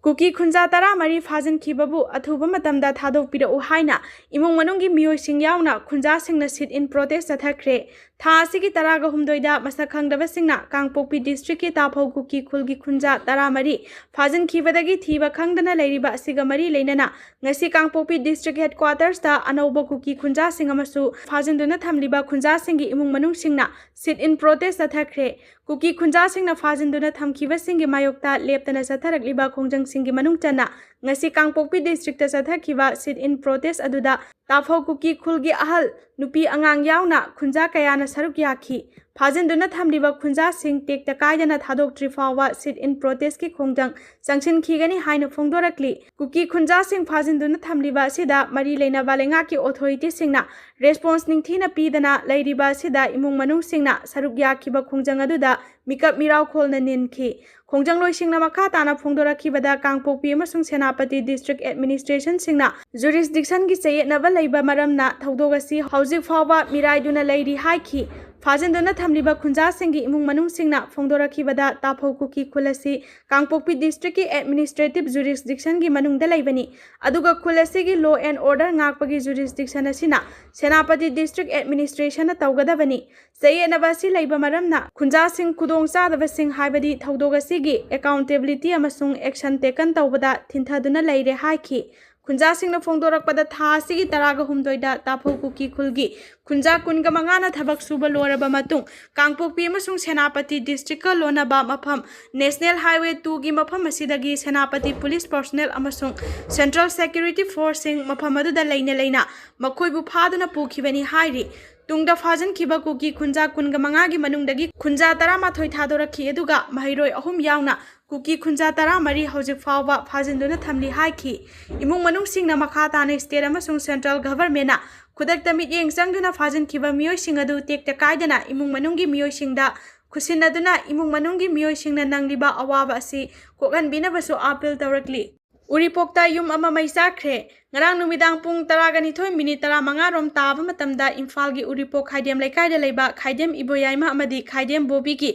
ꯀꯨꯀꯤ ꯈꯨꯟꯖꯥ ꯇꯔꯥꯃꯔꯤ ꯐꯥꯖꯤꯟꯈꯤꯕꯕꯨ ꯑꯊꯨꯕ ꯃꯇꯝꯗ ꯊꯥꯗꯣꯛꯄꯤꯔꯛꯎ ꯍꯥꯏꯅ ꯏꯃꯨꯡ ꯃꯅꯨꯡꯒꯤ ꯃꯤꯑꯣꯏꯁꯤꯡ ꯌꯥꯎꯅ ꯈꯨꯟꯖꯥꯁꯤꯡꯅ sit-in protest ꯆꯠꯊꯈ꯭ꯔꯦ꯫ ꯊꯥ ꯑꯁꯤꯒꯤ ꯇꯔꯥꯒ ꯍꯨꯝꯗꯣꯏꯗ ꯃꯁꯛ ꯈꯪꯗꯕꯁꯤꯡꯅ ꯀꯥꯡꯄꯣꯛꯄꯤ ꯗꯤꯁꯇ꯭ꯔꯤꯛꯀꯤ ꯇꯥꯐꯧ ꯀꯨꯀꯤ ꯈꯨꯜꯒꯤ ꯈꯨꯟꯖꯥ ꯇꯔꯥꯃꯔꯤ ꯐꯥꯖꯤꯟꯈꯤꯕꯗꯒꯤ ꯊꯤꯕ ꯈꯪꯗꯅ ꯂꯩꯔꯤꯕ ꯑꯁꯤꯒ ꯃꯔꯤ ꯂꯩꯅꯅ ꯉꯁꯤ ꯀꯥꯡꯄꯣꯛꯄꯤ ꯗꯤꯁꯇ꯭ꯔꯤꯛ ꯍꯦꯗꯀ꯭ꯋꯥꯇꯔꯁꯇ ꯑꯅꯧꯕ ꯀꯨꯀꯤ ꯈꯨꯟꯖꯥꯁꯤꯡ ꯑꯃꯁꯨ ꯐꯥꯖꯤꯟꯗꯨꯅ ꯊꯝꯂꯤꯕ ꯈꯨꯟꯖꯥꯁꯤꯡꯒꯤ ꯏꯃꯨꯡ ꯃꯅꯨꯡꯁꯤꯡꯅ sit-in protest ꯆꯠꯊꯈ꯭ꯔꯦ꯫ ꯀꯨꯀꯤ ꯈꯨꯟꯖꯥꯁꯤꯡꯅ ꯐꯥꯖꯤꯟꯗꯨꯅ ꯊꯝꯈꯤꯕꯁꯤꯡꯒꯤ ꯃꯥꯌꯣꯛꯇ ꯂꯦꯞꯇꯅ ꯆꯠꯊꯔꯛꯂꯤꯕ ꯈꯣꯡꯖꯪꯁꯤꯡꯒꯤ ꯃꯅꯨꯡ ꯆꯟꯅ ꯉꯁꯤ ꯀꯥꯡꯄꯣꯛꯄꯤ ꯗꯤꯁꯇ꯭ꯔꯤꯛꯇ ꯆꯠꯊꯈꯤꯕ sit-in protest ꯑꯗꯨꯗ ꯇꯥꯐꯧ ꯀꯨꯀꯤ ꯈꯨꯜꯒꯤ ꯑꯍꯜ, ꯅꯨꯄꯤ, ꯑꯉꯥꯡ ꯌꯥꯎꯅ ꯈꯨꯟꯖꯥ ꯀꯌꯥꯅ ꯁꯔꯨꯛ ꯌꯥꯈꯤ꯫ ꯐꯥꯖꯤꯟꯗꯨꯅ ꯊꯝꯂꯤꯕ ꯈꯨꯟꯖꯥꯁꯤꯡ ꯇꯦꯛꯇ ꯀꯥꯏꯗꯅ ꯊꯥꯗꯣꯛꯇ꯭ꯔꯤ ꯐꯥꯎꯕ sit-in protestꯀꯤ ꯈꯣꯡꯖꯪ ꯆꯪꯁꯤꯟꯈꯤꯒꯅꯤ ꯍꯥꯏꯅ ꯐꯣꯡꯗꯣꯔꯛꯂꯤ꯫ ꯀꯨꯀꯤ ꯈꯨꯟꯖꯥꯁꯤꯡ ꯐꯥꯖꯤꯟꯗꯨꯅ ꯊꯝꯂꯤꯕ ꯑꯁꯤꯗ ꯃꯔꯤ ꯂꯩꯅꯕ ꯂꯩꯉꯥꯛꯀꯤ ꯑꯣꯊꯣꯔꯤꯇꯤꯁꯤꯡꯅ ꯔꯦꯁꯄꯣꯟꯁ ꯅꯤꯡꯊꯤꯅ ꯄꯤꯗꯅ ꯂꯩꯔꯤꯕ ꯑꯁꯤꯗ ꯏꯃꯨꯡ ꯃꯅꯨꯡꯁꯤꯡꯅ ꯁꯔꯨꯛ ꯌꯥꯈꯤꯕ ꯈꯣꯡꯖꯪ ꯑꯗꯨꯗ ꯃꯤꯀꯞ ꯃꯤꯔꯥꯎꯈꯣꯜꯅ ꯅꯤꯟꯈꯤ꯫ ꯈꯣꯡꯖꯪꯂꯣꯏꯁꯤꯡꯅ ꯃꯈꯥ ꯇꯥꯅ ꯐꯣꯡꯗꯣꯔꯛꯈꯤꯕꯗ ꯀꯥꯡꯄꯣꯛꯄꯤ ꯑꯃꯁꯨꯡ ꯁꯦꯅꯥꯄꯇꯤ ꯗꯤꯁꯇ꯭ꯔꯤꯛ ꯑꯦꯗꯃꯤꯅꯤꯁꯇ꯭ꯔꯦꯁꯟꯁꯤꯡꯅ ꯖꯨꯔꯤꯁꯗꯤꯛꯁꯟꯒꯤ ꯆꯌꯦꯠꯅꯕ ꯂꯩꯕ ꯃꯔꯝꯅ ꯊꯧꯗꯣꯛ ꯑꯁꯤ ꯍꯧꯖꯤꯛ ꯐꯥꯎꯕ ꯃꯤꯔꯥꯏꯗꯨꯅ ꯂꯩꯔꯤ ꯍꯥꯏꯈꯤ꯫ ꯐꯥꯖꯤꯟꯗꯨꯅ ꯊꯝꯂꯤꯕ ꯈꯨꯟꯖꯥꯁꯤꯡꯒꯤ ꯏꯃꯨꯡ ꯃꯅꯨꯡꯁꯤꯡꯅ ꯐꯣꯡꯗꯣꯔꯛꯈꯤꯕꯗ ꯇꯥꯐꯧ ꯀꯨꯀꯤ ꯈꯨꯜ ꯑꯁꯤ ꯀꯥꯡꯄꯣꯛꯄꯤ ꯗꯤꯁꯇ꯭ꯔꯤꯛꯀꯤ ꯑꯦꯗꯃꯤꯅꯤꯁꯇ꯭ꯔꯦꯇꯤꯞ ꯖꯨꯔꯤꯁꯗꯤꯛꯁꯟꯒꯤ ꯃꯅꯨꯡꯗ ꯂꯩꯕꯅꯤ꯫ ꯑꯗꯨꯒ ꯈꯨꯜ ꯑꯁꯤꯒꯤ law and order ꯉꯥꯛꯄꯒꯤ ꯖꯨꯔꯤꯁꯗꯤꯛꯁꯟ ꯑꯁꯤꯅ ꯁꯦꯅꯥꯄꯇꯤ ꯗꯤꯁꯇ꯭ꯔꯤꯛ ꯑꯦꯗꯃꯤꯅꯤꯁꯇ꯭ꯔꯦꯁꯟꯅ ꯇꯧꯒꯗꯕꯅꯤ꯫ ꯆꯌꯦꯠꯅꯕ ꯑꯁꯤ ꯂꯩꯕ ꯃꯔꯝꯅ ꯈꯨꯟꯖꯥꯁꯤꯡ ꯈꯨꯗꯣꯡꯆꯥꯗꯕꯁꯤꯡ ꯍꯥꯏꯕꯗꯤ ꯊꯧꯗꯣꯛ ꯑꯁꯤꯒꯤ ꯑꯦꯀꯥꯎꯟꯇꯦꯕꯤꯂꯤꯇꯤ ꯑꯃꯁꯨꯡ ꯑꯦꯛꯁꯟ ꯇꯦꯀꯟ ꯇꯧꯕꯗ ꯊꯤꯟꯊꯗꯨꯅ ꯂꯩꯔꯦ ꯍꯥꯏꯈꯤ꯫ ꯈꯨꯟꯖꯥꯁꯤꯡꯅ ꯐꯣꯡꯗꯣꯔꯛꯄꯗ, ꯊꯥ ꯑꯁꯤꯒꯤ ꯇꯔꯥꯒ ꯍꯨꯝꯗꯣꯏꯗ ꯇꯥꯐꯧ ꯀꯨꯀꯤ ꯈꯨꯜꯒꯤ ꯈꯨꯟꯖꯥ ꯀꯨꯟꯒ ꯃꯉꯥꯅ ꯊꯕꯛ ꯁꯨꯕ ꯂꯣꯏꯔꯕ ꯃꯇꯨꯡ, ꯀꯥꯡꯄꯣꯛꯄꯤ ꯑꯃꯁꯨꯡ ꯁꯦꯅꯥꯄꯇꯤ district ꯀ ꯂꯣꯟꯅꯕ ꯃꯐꯝ National Highway two ꯒꯤ ꯃꯐꯝ ꯑꯁꯤꯗꯒꯤ ꯁꯦꯅꯥꯄꯇꯤ police personnel ꯑꯃꯁꯨꯡ Central Security Force ꯁꯤꯡ ꯃꯐꯝ ꯑꯗꯨꯗ ꯂꯩꯅ ꯂꯩꯅ ꯃꯈꯣꯏꯕꯨ ꯐꯥꯗꯨꯅ ꯄꯨꯈꯤꯕꯅꯤ ꯍꯥꯏꯔꯤ꯫ ꯇꯨꯡꯗ ꯐꯥꯖꯤꯟꯈꯤꯕ ꯀꯨꯀꯤ ꯈꯨꯟꯖꯥ ꯀꯨꯟꯒ ꯃꯉꯥꯒꯤ ꯃꯅꯨꯡꯗꯒꯤ ꯈꯨꯟꯖꯥ ꯇꯔꯥꯃꯥꯊꯣꯏ ꯊꯥꯗꯣꯔꯛꯈꯤ, ꯑꯗꯨꯒ ꯃꯍꯩꯔꯣꯏ ꯑꯍꯨꯝ ꯌꯥꯎꯅ ꯀꯨꯀꯤ ꯈꯨꯟꯖꯥ ꯇꯔꯥꯃꯔꯤ ꯍꯧꯖꯤꯛ ꯐꯥꯎꯕ ꯐꯥꯖꯤꯟꯗꯨꯅ ꯊꯝꯂꯤ ꯍꯥꯏꯈꯤ꯫ ꯏꯃꯨꯡ ꯃꯅꯨꯡꯁꯤꯡꯅ ꯃꯈꯥ ꯇꯥꯅ state ꯑꯃꯁꯨꯡ central government ꯅ ꯈꯨꯗꯛꯇ ꯃꯤꯠꯌꯦꯡ ꯆꯪꯗꯨꯅ ꯐꯥꯖꯤꯟꯈꯤꯕ ꯃꯤꯑꯣꯏꯁꯤꯡ ꯑꯗꯨ ꯇꯦꯛꯇ ꯀꯥꯏꯗꯅ ꯏꯃꯨꯡ ꯃꯅꯨꯡꯒꯤ ꯃꯤꯑꯣꯏꯁꯤꯡꯗ ꯈꯨꯠꯁꯤꯟꯅꯗꯨꯅ ꯏꯃꯨꯡ ꯃꯅꯨꯡꯒꯤ ꯃꯤꯑꯣꯏꯁꯤꯡꯅ ꯅꯪꯂꯤꯕ ꯑꯋꯥꯕ ꯑꯁꯤ ꯀꯣꯛꯍꯟꯕꯤꯅꯕꯁꯨ appeal ꯇꯧꯔꯛꯂꯤ꯫ ꯎꯔꯤꯄꯣꯛꯇ ꯌꯨꯝ ꯑꯃ ꯃꯩ ꯆꯥꯛꯈ꯭ꯔꯦ꯫ ꯉꯔꯥꯡ ꯅꯨꯃꯤꯗꯥꯡ ꯄꯨꯡ ꯇꯔꯥꯒ ꯅꯤꯊꯣꯏ minute ꯇꯔꯥꯃꯉꯥ ꯔꯣꯝ ꯇꯥꯕ ꯃꯇꯝꯗ ꯏꯝꯐꯥꯜꯒꯤ ꯎꯔꯤꯄꯣꯛ ꯈꯥꯏꯗꯦꯝ ꯂꯩꯀꯥꯏꯗ ꯂꯩꯕ ꯈꯥꯏꯗꯦꯝ ꯏꯕꯣꯌꯥꯏꯃ ꯑꯃꯗꯤ ꯈꯥꯏꯗꯦꯝ ꯕꯣꯕꯤꯒꯤ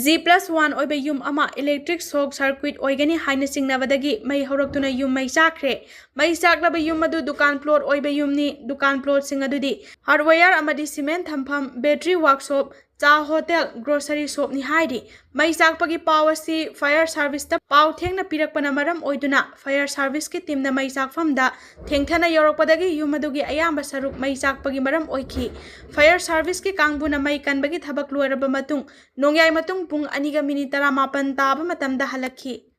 G plus one ꯑꯣꯏꯕ ꯌꯨꯝ ꯑꯃ electric short circuit ꯑꯣꯏꯒꯅꯤ ꯍꯥꯏꯅ ꯆꯤꯡꯅꯕꯗꯒꯤ ꯃꯩ ꯍꯧꯔꯛꯇꯨꯅ ꯌꯨꯝ ꯃꯩ ꯆꯥꯛꯈ꯭ꯔꯦ꯫ ꯃꯩ ꯆꯥꯛꯂꯕ ꯌꯨꯝ ꯑꯗꯨ ꯗꯨꯀꯥꯟ plot ꯑꯣꯏꯕ ꯌꯨꯝꯅꯤ꯫ ꯗꯨꯀꯥꯟ plot ꯁꯤꯡ ꯑꯗꯨꯗꯤ hardware ꯑꯃꯗꯤ cement ꯊꯝꯐꯝ, battery workshop, ꯆꯥ hotel, grocery shop ꯅꯤ ꯍꯥꯏꯔꯤ꯫ ꯃꯩ ꯆꯥꯛꯄꯒꯤ ꯄꯥꯎ ꯑꯁꯤ fire service ꯇ ꯄꯥꯎ ꯊꯦꯡꯅ ꯄꯤꯔꯛꯄꯅ ꯃꯔꯝ ꯑꯣꯏꯗꯨꯅ fire service ꯀꯤ team ꯅ ꯃꯩ ꯆꯥꯛꯐꯝꯗ ꯊꯦꯡꯊꯅ ꯌꯧꯔꯛꯄꯗꯒꯤ ꯌꯨꯝ ꯑꯗꯨꯒꯤ ꯑꯌꯥꯝꯕ ꯁꯔꯨꯛ ꯃꯩ ꯆꯥꯛꯄꯒꯤ ꯃꯔꯝ ꯑꯣꯏꯈꯤ꯫ Fire service ꯀꯤ ꯀꯥꯡꯕꯨꯅ ꯃꯩ ꯀꯟꯕꯒꯤ ꯊꯕꯛ ꯂꯣꯏꯔꯕ ꯃꯇꯨꯡ ꯅꯣꯡꯌꯥꯏ ꯃꯇꯨꯡ ꯄꯨꯡ ꯑꯅꯤꯒ minute ꯇꯔꯥꯃꯥꯄꯟ ꯇꯥꯕ ꯃꯇꯝꯗ ꯍꯜꯂꯛꯈꯤ꯫